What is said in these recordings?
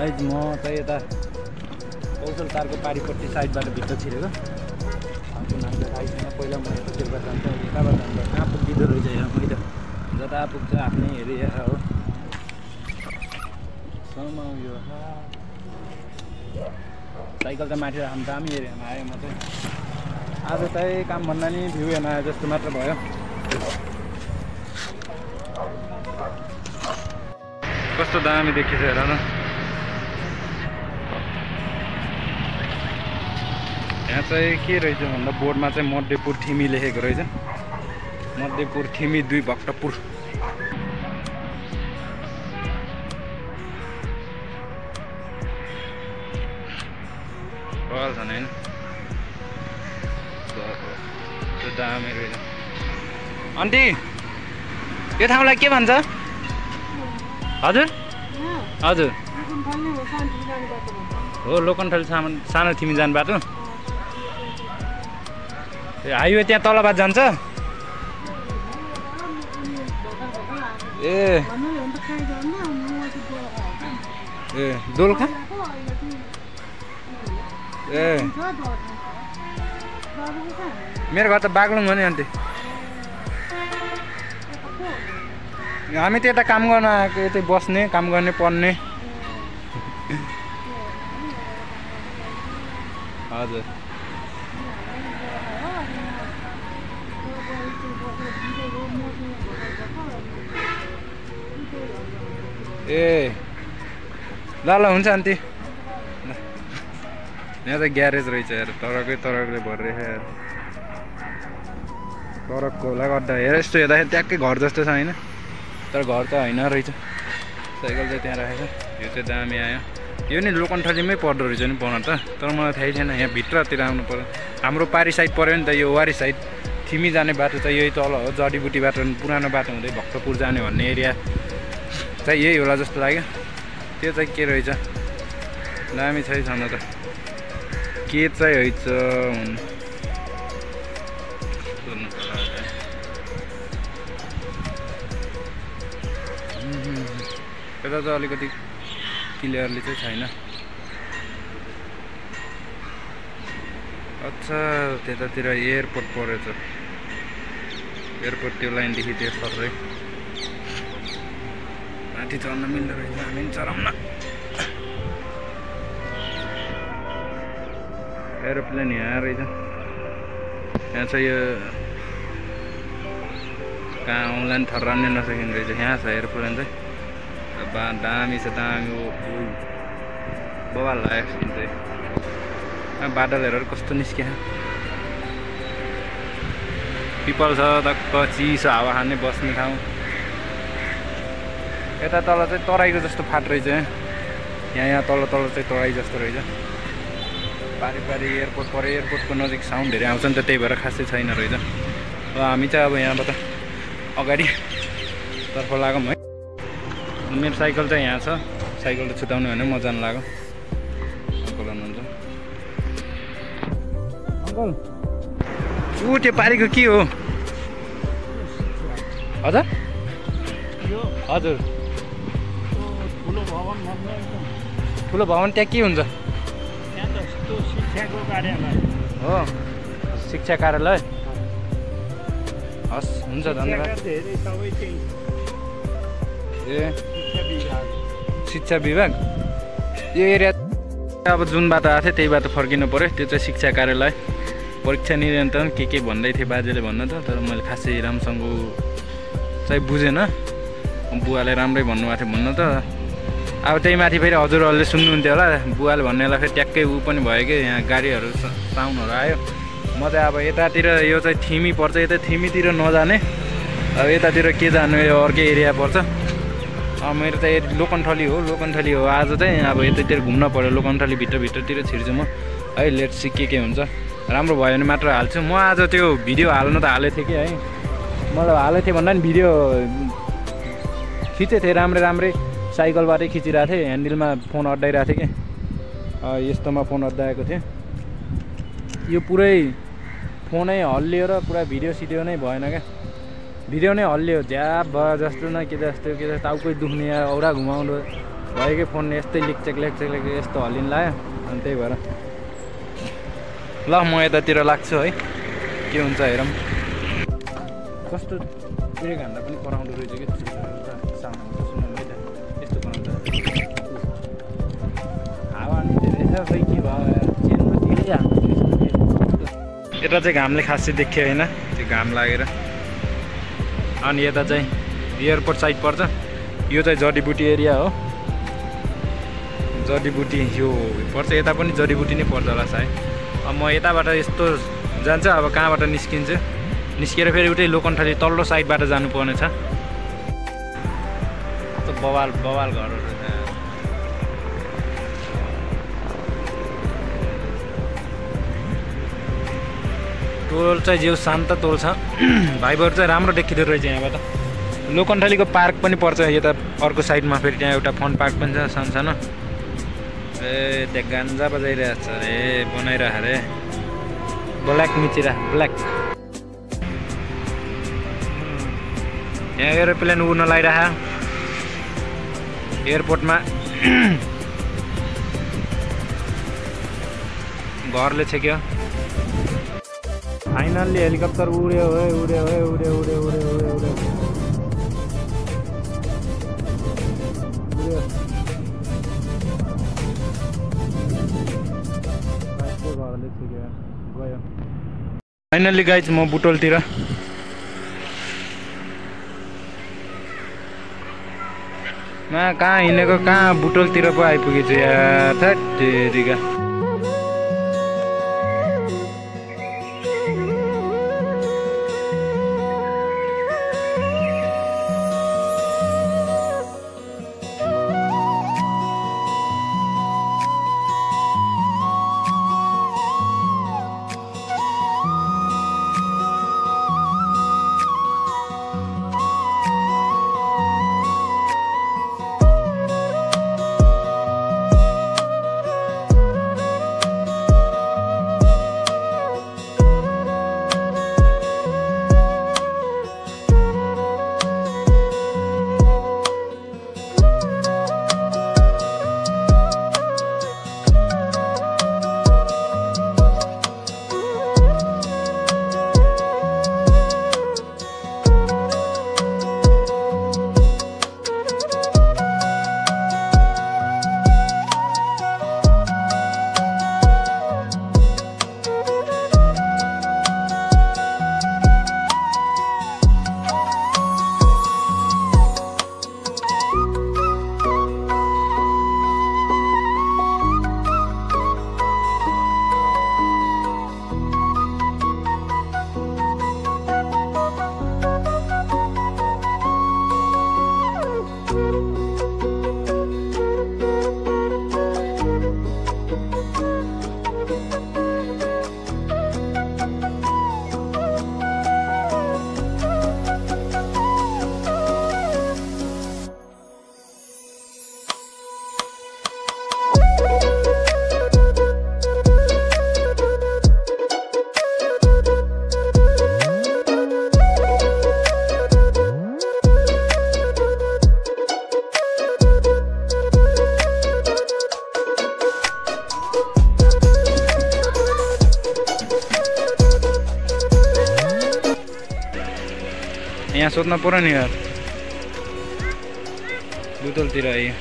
Guys म चाहिँ यता कौशल तारको पारिपट्टि साइडबाट भित्र छिरेको अर्को नामले थाहै छैन। पहिला म यतातिरबाट जान्छ यताबाट जान्छ कहाँ पुगिँदो रहेछ यहाँ मैले जता पुग्छ आफ्नै एरिया हो। यो साइकल त माथि राख्नु दामी एरियामा आएँ म चाहिँ। आज चाहिँ काम भन्दा नि भ्यू हेर्न आए जस्तो मात्र भयो। कस्तो दामी देखिन्छ हेर न। यहाँ चाहिँ के रहेछ भन्दा बोर्डमा चाहिँ मध्यपुर थिमी लेखेको रहेछ। मध्यपुर थिमी 2 भक्तपुर। कल छन् होइन दामी रहेछ। आन्टी यो ठाउँलाई के भन्छ? हजुर हजुर हो लोकनथली सानो थिमी जाने बाटो। हाइवे त्यहाँ तलबाट जान्छ। ए दोलखा ए मेरो घर त बागलुङ हो नि आन्टी। हामी त यता काम गर्न आएको यतै बस्ने काम गर्ने पढ्ने। हजुर ए ल ल हुन्छ आन्टी। यहाँ त ग्यारेज रहेछ यार तरकै भरेको यार। तरकको होला गर्दा हेर यस्तो हेर्दाखेरि ट्याक्कै घर जस्तो छ होइन तर घर त होइन रहेछ। साइकल चाहिँ त्यहाँ राखेको छ। यो चाहिँ दामी आयो। यो नि लोकनथलीमै पर्दो रहेछ नि बनाउन त तर मलाई थाहै छैन। यहाँ भित्रतिर आउनु पर्यो। हाम्रो पारी साइड पऱ्यो नि त यो वारी साइड थिमी जाने बाटो चाहिँ यही तल हो। जडीबुटी बाटो पुरानो बाटो हुँदै भक्तपुर जाने भन्ने एरिया चाहिँ यही होला जस्तो लाग्यो। त्यो चाहिँ के रहेछ दामी छ छन् त के चाहिँ हैछ यता चाहिँ अलिकति क्लियरली चाहिँ छैन। अच्छा त्यतातिर एयरपोर्ट परेछ। एयरपोर्ट त्यो लाइनदेखि त्यो सरै माथि चढ्न मिल्दो रहेछ। हामी पनि चढाउँ न। एरोप्लेन यहाँ रहेछ। यहाँ चाहिँ यो कहाँ अनलाइन थर्राउनै नसकिने रहेछ। यहाँ छ एरोप्लेन चाहिँ दामी छ दामी बवाल लाग्यो चाहिँ। बादल हेरेर कस्तो निस्क्यो। पिपल छ टक्क चिसो हावा खाने बस्ने ठाउँ। यता तल चाहिँ तराईको जस्तो फाट रहेछ। यहाँ तल चाहिँ तराई जस्तो रहेछ। पारी एयरपोर्ट पऱ्यो। एयरपोर्टको नजिक साउन्ड धेरै आउँछ नि त त्यही भएर खासै छैन रहेछ। हामी चाहिँ अब यहाँबाट अगाडि तर्फ लागौँ है। मेरो साइकल चाहिँ यहाँ छ। साइकल त छुटाउनु भने म जानु लाग्यो। अङ्कल हुनुहुन्छ। अङ्कल ऊ त्यो पारीको के हो? हजुर हजुर ठुलो भवन त्यहाँ के हुन्छ? हो शिक्षा कार्यालय। हस् हुन्छ धन्यवाद। ए शिक्षा विभाग यो एरिया अब जुन बाटो आएको थियो त्यही बाटो फर्किनु पऱ्यो। त्यो चाहिँ शिक्षा कार्यालय परीक्षा नियन्त्रण के भन्दै थियो बाजेले भन्नु त तर मैले खासै राम्रोसँग चाहिँ बुझेन। बुवाले राम्रै भन्नुभएको थियो भन्नु त। अब त्यही माथि फेरि हजुरहरूले सुन्नुहुन्थ्यो होला। बुवाले भन्नेलाई फेरि ट्याक्कै ऊ पनि भयो कि यहाँ गाडीहरू साउन्डहरू आयो। म चाहिँ अब यतातिर यो चाहिँ थिमी पर्छ। यता थिमीतिर नजाने अब यतातिर के जानु यो अर्कै एरिया पर्छ। मेरो त लोकनथली हो। आज चाहिँ अब यतातिर घुम्न पऱ्यो। लोकनथली भित्रतिर छिर्छु म है। लेट्स सी के हुन्छ। राम्रो भयो भने मात्र हाल्छु। म आज त्यो भिडियो हाल्न त हालेको थिएँ कि है। मतलब हालेको थिएँ भन्दा पनि भिडियो खिचेको थिएँ राम्रै साइकलबाटै खिचिरहेको थिएँ। ह्यान्डलमा फोन अड्डाइरहेको थिएँ कि यस्तोमा फोन अड्डाएको थिएँ। यो पुरै फोनै हल्लियो र पुरा भिडियो सिडियो नै भएन क्या। भिडियो नै हल्लियो झ्याप भयो जस्तो न के जस्तो टाउकै दुख्ने औरा घुमाउनु भएकै फोन यस्तै लिकचेक यस्तो हलिन लाग्यो अनि त्यही भएर ल म यतातिर लाग्छु है के हुन्छ हेरौँ कस्तो ब्रेक हान्दा पनि कराउँदो रहेछ कि साउन्ड सुन्नु है त यस्तो कराउँछ हावा नि धेरै छ खै के भयो चेनमा धेरै यता चाहिँ घामले खासै देखियो होइन त्यो घाम लागेर अनि यता चाहिँ एयरपोर्ट साइड पर्छ यो चाहिँ जडीबुटी एरिया हो जडीबुटी यो पर्छ यता पनि जडीबुटी नै पर्छ होला सायद अब म यताबाट यस्तो जान्छ अब कहाँबाट निस्किन्छु निस्केर फेरि उतै लोकन्थली तल्लो साइडबाट जानुपर्ने छ त्यो बवाल घरहरू छ टोल चाहिँ जिउ शान्त टोल छ भाइबहरू चाहिँ राम्रो देखिँदो रहेछ यहाँबाट लोकन्थलीको पार्क पनि पर्छ यता अर्को साइडमा फेरि त्यहाँ एउटा फन पार्क पनि छ सानो ए त्यहाँ गान्जा बजाइरहेको छ अरे बनाइरहेको अरे ब्ल्याक मिचिरा ब्ल्याक यहाँ एरोप्लेन उड्न लगाइरहेको एयरपोर्टमा घरले छेक्यो फाइनल्ली हेलिकप्टर उड्यो है उड्यो फाइनल्ली गाइज म बुटोलतिर कहाँ हिँडेको कहाँ बुटोलतिर पो आइपुगेछु यार थेरिका यहाँ सोध्न पर्यो नि यार बुटोलतिर आयो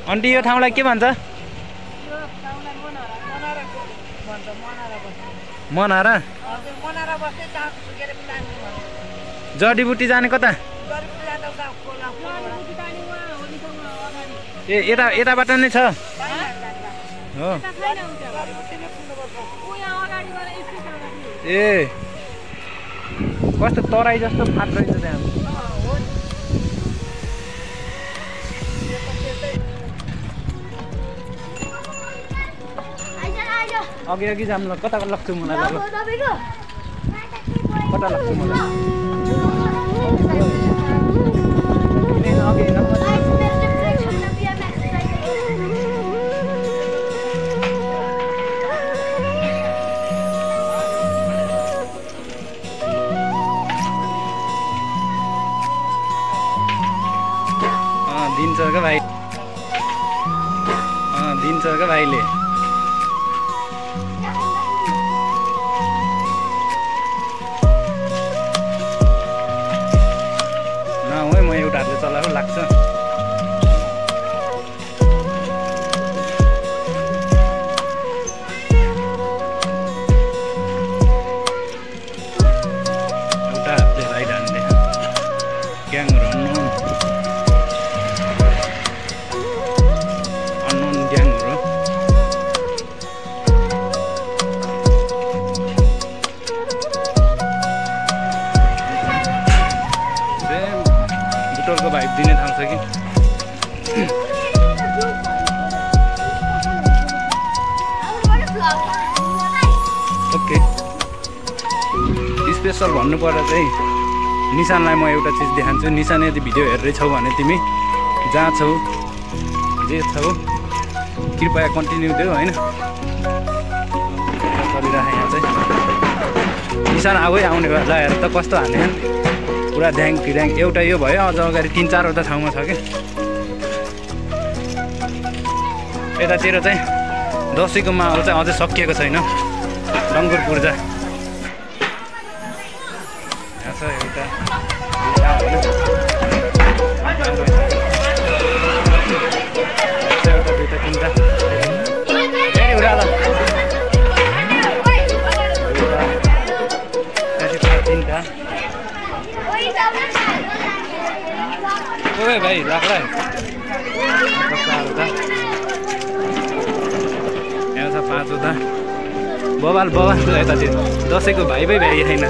आन्टी यो ठाउँलाई के भन्छ मनारा जडीबुटी जाने कता ए यताबाट नै छ हो ए कस्तो तराई जस्तो फाट रहेछ त्यहाँ अघि जाऊँ ल कता लाग्छु मलाई कता लाग्छु मलाई दिन्छ क्या भाइ दिन्छ क्या भाइले नहो म एउटा हातले चलाएको लाग्छ एउटा हातले राइट हान्ने ग्याङहरू अननोन ग्याङहरू बुटोलको भाइब दिने ठाउँ छ कि ओके स्पेसल भन्नुपर्दा चाहिँ निशानलाई म एउटा चिज देखान्छु निशान यदि भिडियो हेर्दैछौ भने तिमी जहाँ छौ जे छौ कृपया कन्टिन्यू देऊ होइन चलिरहेको यहाँ चाहिँ निशान आउने बेला हेर त कस्तो हाने पुरा ध्याङ ध्याङ एउटा यो भयो अझ अगाडि 3-4वटा ठाउँमा छ कि यतातिर चाहिँ दसैँको माहौल चाहिँ अझै सकिएको छैन रङ्गुर पूर्जा यहाँ छ एउटा दुईटा तिनवटा तिनवटा ओए भाइ राख्ला यहाँ छ 5वटा बबाल यतातिर दसैँको भाइ छैन